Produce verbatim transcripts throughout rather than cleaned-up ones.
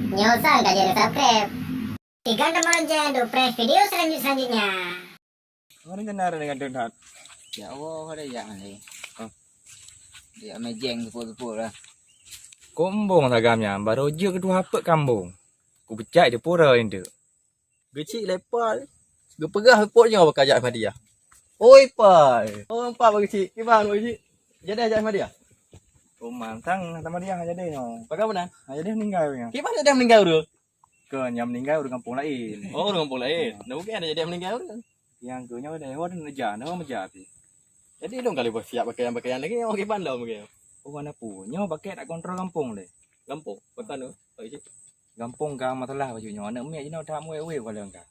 Nyoe sang ka jadi subscribe. Tekan tombol lonceng untuk press video selanjut-selanjutnya. Mana kena ada dengan donat? Ya Allah, ada jak ni. Oh. Dia mejeng sepuluh-sepuluh lah. Kok embong sagamnya, baru je kedua hapet kambong. Ku pecah je pura itu. Geuchik lepat. Geupeugah lepot nyoe bak jak Ahmadiyah. Oi pai. Oh, empat bagi cik. Kiban bagi cik. Jadi jak Ahmadiyah. Rumah tang Ahmadiyah jadi nyoe. Pakai mana? Ha, jadi meninggal nyoe. Kiban jadi meninggal tu. Ke nyang meninggal ureuëng kampung lain. Oh, ureuëng kampung lain. Nah, mungkin ada jadi meninggal tu. Yang ke nyoe deh, orang meja, nama meja api. Jadi dong kali buat siap pakaian-pakaian lagi, oh kiban dah mungkin. Oh, anak pu. Nyoe pakai tak kontrol kampung deh. Kampung. Pakai tu. Bagi cik. Gampông ka masalah bacut nyoe. Aneuk miet jinoe that muwéh-wéh keu lôn ka.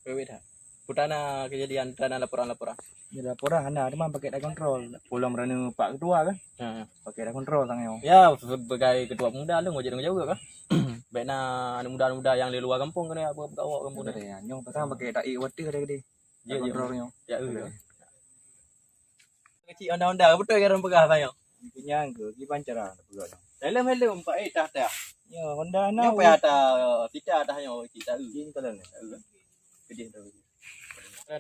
Wéh-wéh that. Peue na keujadian, peue na laporan-laporan? Ya, laporan hana, teuma pakèk takontrol. Ulôn meureuneuk Pak Ketua kan? Ha. Pakèk takontrol sang nyoe. Ya, sebagai ketua pemuda lôn wajéb tanggung jaweueb kan? Bèk na aneuk muda-muda nyang lé luwa gampông keuneuk buka awak gampông. Betul ya. Nyoe pasang pakèk taék watèe tadi. Ya, ya. Takontrol nyoe. Ya, ya. Kecik Honda-Honda, beutôi kan peugah tanyoe? Nyang ke, kiban cara peugah nyoe. Helm-helm, Pak, eh, tah-tah. Ya, Honda na. Nyoe payah tah, sita tah nyoe, cik, tak eu. Jin kalau ni, tak eu. Pedih dah.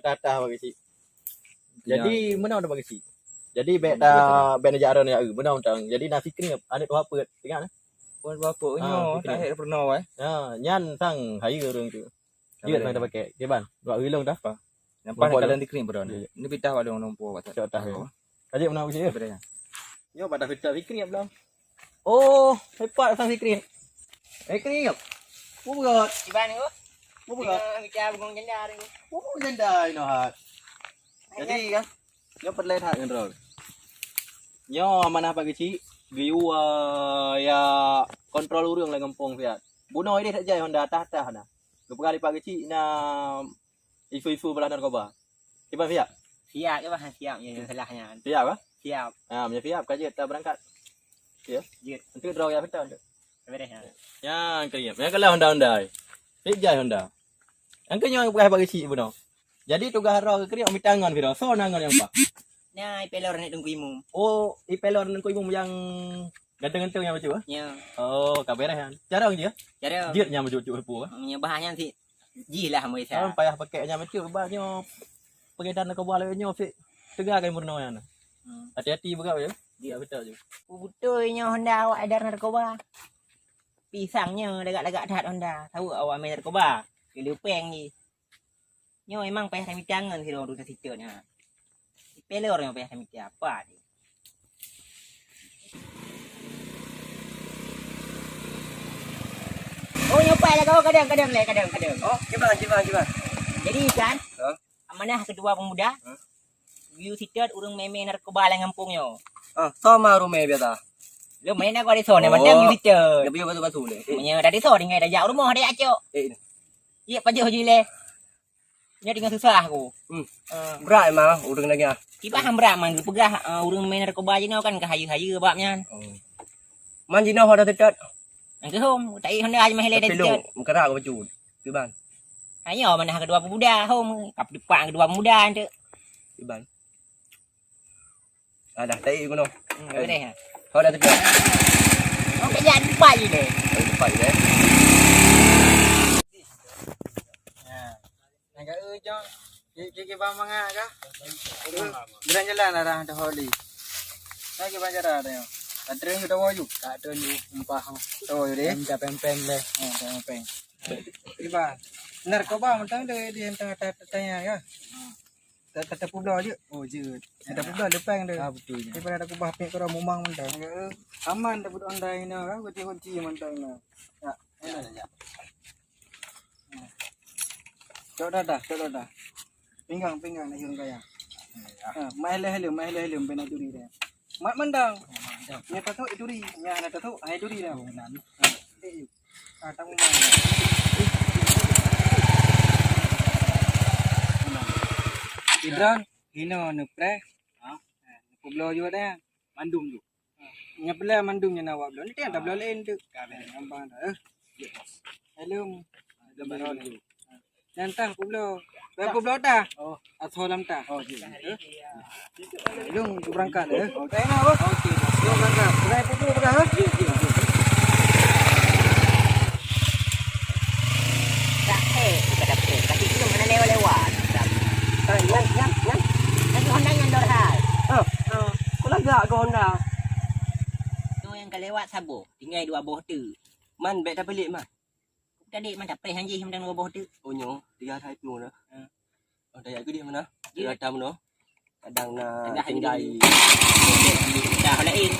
Tah-tah bagi cik. Jadi, meunan dah bagi cik. Jadi, bèk ta, bèk neujak arah neujak eu, meunan tang. Jadi, na sikriep, aneuk tuha peuet, ingat, eh? Pun bapa nyoe, tak hek pernah, eh? Ya, nyan sang hayeue ureueng tu. Jeuet bang tapakèk. Kiban, dua rilong dah. Nampak ni kalian dikering bro ni. Ni pitah bak lôn nompo bak. Cok tah ya. Kajik mana usia? Yo pada kita dikering belum. Oh, hebat sang dikering. Eh, kering. Mu berat. Kiban ni, oh. Mu berat. Kita bengong janda ni. Mu bengong janda inoe hat. Jadi kan, nyoe peureulèe that ngon droe. Nyoe amanah Pak Geuchik, geuyue ya kontrol ureueng lam gampông siat. Bunoe idéh that jai Honda tah-tah na. Geupeugah lé Pak Geuchik na isu-isu beulah narkoba. Kiban siap? Siap, kiban siap, ya, masalahnya. Siap, ah? Siap. Ah, meunyo siap, ka jeuet, ta beurangkat. Ya. Jeuet. Nanti droe ya betul tu. Beres, ya. Nyang keuliep. Nyang keulah Honda-Honda. Cit jai Honda. Nyang keu nyoe peugah bak geuchik bunoe. Jadi tugaih droe keu kriok mita ngon piro? Soe na ngon nyang paih? Nah, ipelor aneuk Teungku Imum. Oh, ipelor aneuk Teungku Imum nyang ganteng-ganteng nyang bacut, ah? Ya. Oh, ka beres kan. Carông jih, ah? Carông. Jeuet nyang bacut-bacut peue, ah? Meunyo bah nyan sit jih lah, ambo isa. Kan payah pakèk nyang bacut, bah nyoe. Peuredan keu buah lagèe nyoe sit teuga kan meurunoe nyan. Hmm. Hati-hati beugöt ya. Jeuet beutôi je. Beutôi nyoe Honda awak edar narkoba. Pisang nyoe lagak-lagak that Honda. Saweue awak mè narkoba. Keu lupeng jih. Nyoe memang payah tamita ngon sidroe ureueng siteut nyan. Pelor nyoe payah tamita apa jih. Oh, nyoe pai lah kau kadang, kadang leh, kadang, kadang. Oh, kiban, kiban, kiban. Jadi kan, amanah ketua pemuda, geuyue siteut ureueng mè-mè narkoba lam gampông nyoe. Ah, sama rumah biasa. Lôn mè narkoba di soe, mantong geuyue siteut. Dia punya batu-batu leh. Meunyo dari soe tinggai tajak rumoh dia acok. Eh, iya pajoh jih leh. Nyoe teungoh susah aku. Hmm. Eh. Brat memang ureueng lagèe nyan. Kiban han brat man geupeugah, eh, ureueng mè narkoba jinoe kan ka hayeue-hayeue bak nyan. Oh. Man jinoe ada teutot. Nang keuhom, tai Honda aja mah lé teutot. Meukarat ka bacut. Kiban. Ayo manah ketua pemuda, hom, kap depan ketua pemuda tu. Kiban. Alah, tai guna. Hmm, boleh, ha. Kau dah tegak. Kau kena cepat je deh. Kau cepat je, eh. Nah, kau jom. Kiki bang mangak kah? Jalan-jalan arah dah holi. Nah, kita jalan dah. Ada yang kita waju. Tak ada ni empah. Tahu deh. Minta pempeng deh. Oh, pempeng. Iba. Narkoba mentang deh di tengah tanya ya. Tata pula je. Oh, je. Tata pula lepang dia. Ah, betul je. Daripada aku bah pek kau mumang mentang. Aman dah budak anda ini kan, kunci-kunci mentang ni. Ya. Ya, ya. Cok dah dah, cok dah dah. Pinggang, pinggang nak hilang kaya. Ha, mai helem, mai helem, pernah duri dah. Mat mandang. Nya tatuk duri, nya nak tatuk, hai duri dah. Ah, tamu mana? Idron, hino neupreh. Ha? Neupubloe juga dah. Mandum tu. Nya pula mandum nya awak bloe. Nanti ada bloe lain tu. Gampang dah. Eh. Hello. Nyan tah publoe. Dah publoe tah. Oh. Atau lam tah. Oh, iya. Lung tu berangkat ya. Okey. Okey. Lung berangkat. Dah publoe dah. Iya, iya. Nyan, nyan, nyan. Laju Honda nyan dor hai. Ah, ah. Kok lagak keu Honda? Nyoe nyang ka lewat saboh, tinggai dua boh teuk. Man, bèk tapeulik, Man. Tadi man tapreh han jih mantong dua boh teuk. Oh, nyoe, tiga hari tu dah. Ha. Oh, dah ya ke dia mana? Ya. Dia datang mana? Kadang na tinggai. Dah lain.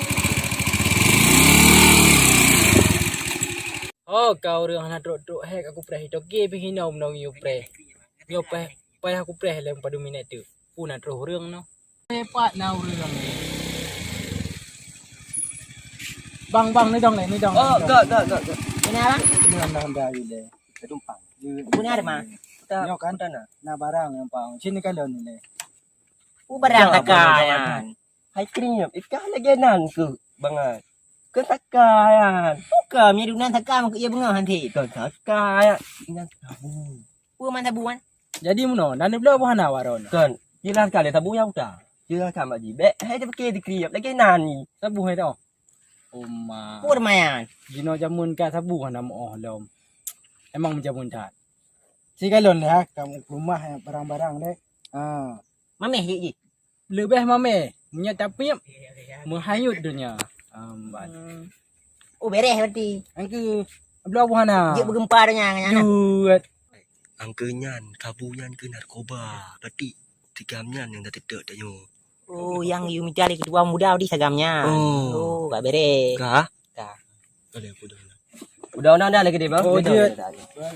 Oh, kau ureueng hana trok-trok hek aku preh. Toke pih hino meunong you preh. Nyoe payah, payah aku preh lom padum minèt teuk. Peue na troh ureueng nyoe? Pat na ureueng nyoe. Bang, bang, neudong lé, neudong. Oh, neudong. Gak, gak, gak, gak. Ini apa? Ini Honda, Honda ayu lé. Penumpang. Punya ada, Ma? Nyoe kan? Na barang nyang pang. Sini kalon ni lé. Oh, barang. Gak, saka barang, barang. Hai krim, ikah lagèe nan keuh, bangai. Keu saka nyan. Bukan, meunyo dunan saka meukeue beungoh han thé. Kon saka nyan. Ingat sabu. Peue man sabu nyan? Jadi meunoe, na neubloe boh hana waron. Kon, jeulaih ka lé sabu nyang uta. Jeulaih ka mak jibèk, hai tapike dikriep lagèe nan ni. Sabu hai toh. Oma. Peue meunan? Jinoe jameun ka sabu hana meuoh lom. Emang jameun that. Sikalon lé ha, kamu ke rumah barang-barang deh. Ha. Mameh jih jih. Leubeh mameh, meunyo tapiep, meuhanyut donya. Amban. Hmm. Oh, bereh berarti. Angke, bloe buhana. Jeuet beugeumpa donya nyan. Jeuet. Angke nyan, kabu nyan keu narkoba. Berarti tigam nyan nyang tateuteuek tanyoe. Oh, nyang you mita lé keudua muda di sagam nyan. Oh. Oh, ka bereh. Ka? Ka. Ada aku dah. Udah, udah, udah lagi deh, Bang. Oh, udah, jeuet. Udah, udah, udah.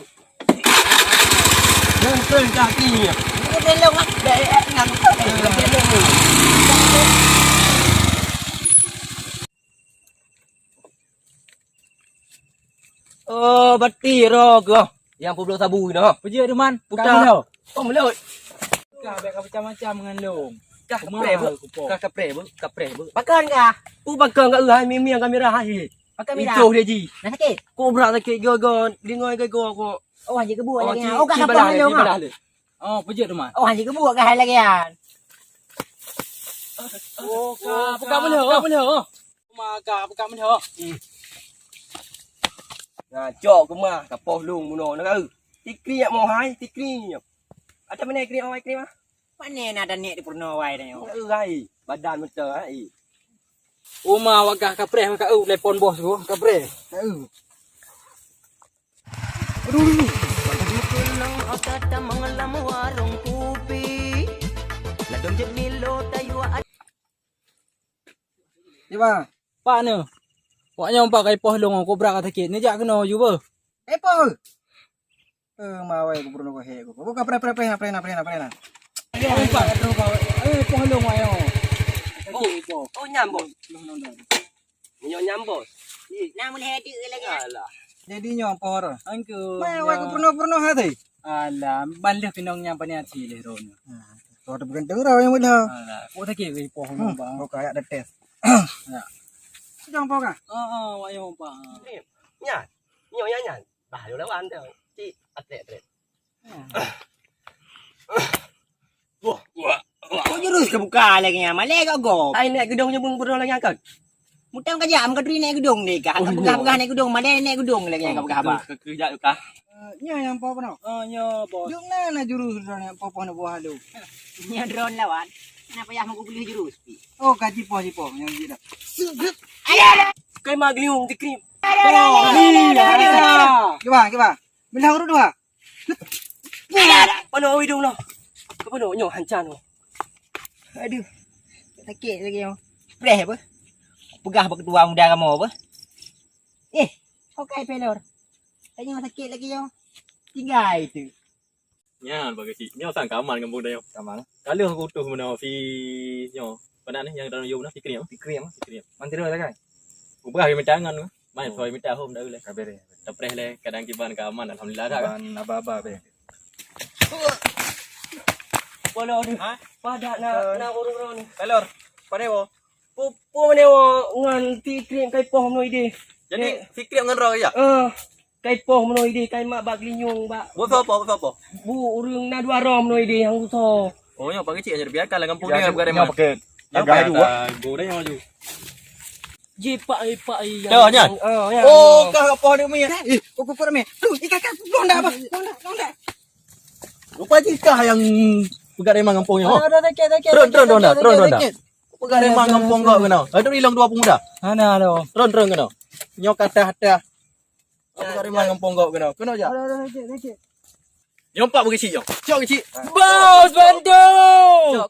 Nang kau dah ni. Ini belum, ah. Dah, eh, nang kau dah, eh, belum. Oh, berarti roh kau. Yang peuet ploh sabu ni, ha? Peujeuet, Duman. Putar. Ka mulo. Oh, mulut. Kah, bèk ka macam-macam ngon lôn. Kah, kapreh, Bu. Kah, kapreh, Bu. Kapreh, Bu. Pakon kah? Ku pakon kah, eh, hai, mimi kamera, hai. Pakai mirah. Itu dia ji. Nah, sakit? Kobra sakit, gaga, dengar gaga kok. Oh, hanya kebuk lagi. Oh, kah, ci balah lagi, ci balah lagi. Oh, peujeuet, Duman. Oh, hanya kebuk kah lagi, kan? Oh, kah, peugah meulah, peugah meulah. Maka buka meudoh. Hmm. Nah, cok keumah, ka poh lôn bunoe na, eh. Tikriep mo hai, tikriep. Ada mana tikriep, oh, tikriep, ah? Pane na dan nek di purno wai dah nyoe. Eh, hai, badan beutôi, hai. Uma wagah kapreh ka eu telepon bos ku, kapreh. Ka eu. Aduh, aduh, aduh. Lam otak tamong lam warong kupi. Ladom jemilo tayua. Iba. Pak ni. Wak nyong pak kai poh long, kobra ka sakit. Ni jak keunoe ju beuh. Kai poh. Eh, mawai ku peurunoe ko hek ku. Buka preh, preh, preh, preh, preh, preh. Eh, poh long wak nyong. Sakit, poh. Oh, nyam, Bos. Meunyoe nyam, Bos. Ih. Nah, mulai hadir lagi, ah. Alah. Jadi nyoe poh roh. Angku. Mawai ku peurunoe-peurunoe hati. Alah, ban lheueh keunong nyang pane aci lé roh nyoe. Nah, roh teupeuganteng roh nyang beudôh. Alah, kok sakét weh poh nyoe, Bang. Kok kayak ada tes. Ya. Sedang poh kah? Oh, oh, wayang, Bang. Ni, nyan. Nyoe, nyan, nyan. Bah, lu lawan tu. Cik, atrek, atrek. Hmm. Wah, wah, wah. Kok jurus ka buka lagèe nyan? Malèe kok gob. Ai nèk geudong nyebung peurunoe lagèe nyan kan? Mutang ka jak, meuka turi nèk geudong deh ka. Oh, ka peugah-peugah nèk geudong, malèe nèk geudong lagèe nyan ka peugah haba. Ka keujak ka. Eh, nyoe nyang poh peunoe? Oh, nyoe, Bos. Jok na, na jurus droe nyang poh-poh na buah lôn. Nyoe droe lawan. Na payah meukeubeuleih jurus pi. Oh, ka jipoh, jipoh nyang jih dah. Ayo. Kai ma geliung dikrim. Ayo. Kiba, kiba. Bilang urut dua. Peunoh idong noh. Keupeunyoe nyoe hanca nyoe. Aduh. Sakét lagi nyoe. Preh apa? Peugah bak ketua muda kamoe apa? Eh, okai pelor. Tanya sakét lagi nyoe. Tinggai tu. Nyan bagi cik. Nyoe sang kaman kampung dah nyoe. Kaman. Kalau aku utuh mana si nyoe. Pada ni yang dalam yum nah fikri apa? Fikri apa? Fikri. Mantri lah kan. Ubah yang tangan tu. Mai soi mita hom dah uleh. Kabar ya. Tapreh lé, kadang kiban ka aman, alhamdulillah dah. Kiban aba-aba be. Polo ni. Ha? Padak na, na urung-urung ni. Pelor. Pada wo. Pupu mana wo ngan ti krim kai poh meno ide. Jadi, si krim ngan roh ya? Eh, kai poh meno ide, kai mak bak linyung, bak. Bu sopo, bu sopo? Bu urung na dua roh meno ide yang uso. Oh, nyoe pagi cik aja biarkan lah kampung dia bukan dia mah. Pakai. Agak aju. Go dah nyoe aju. Jipak, jipak, iya. Dah, nyan. Oh, ya. Oh, kah apa ni, Mi? Eh, kok, kok, kok, Mi? Tu, ikan, ikan, londak, apa? Londak, londak. Rupa jikah yang Peugah rimang gampông nyoe. Aduh, aduh, sakit, sakit, Tron, sakit, tron, sakit, Ronda, sakit, tron, sakit, Ronda. Sakit. Peugah rimang gampông kau keunoe. Aduh, ilong dua pemuda. Hana, aduh. Tron, tron keunoe. Nyoe ka tah, tah. Peugah rimang gampông kau keunoe. Keunoe jak. Aduh, aduh, sakit, sakit. Nyoe empat bukit cik, nyoe. Cok kecil. Bos bantu. Cok.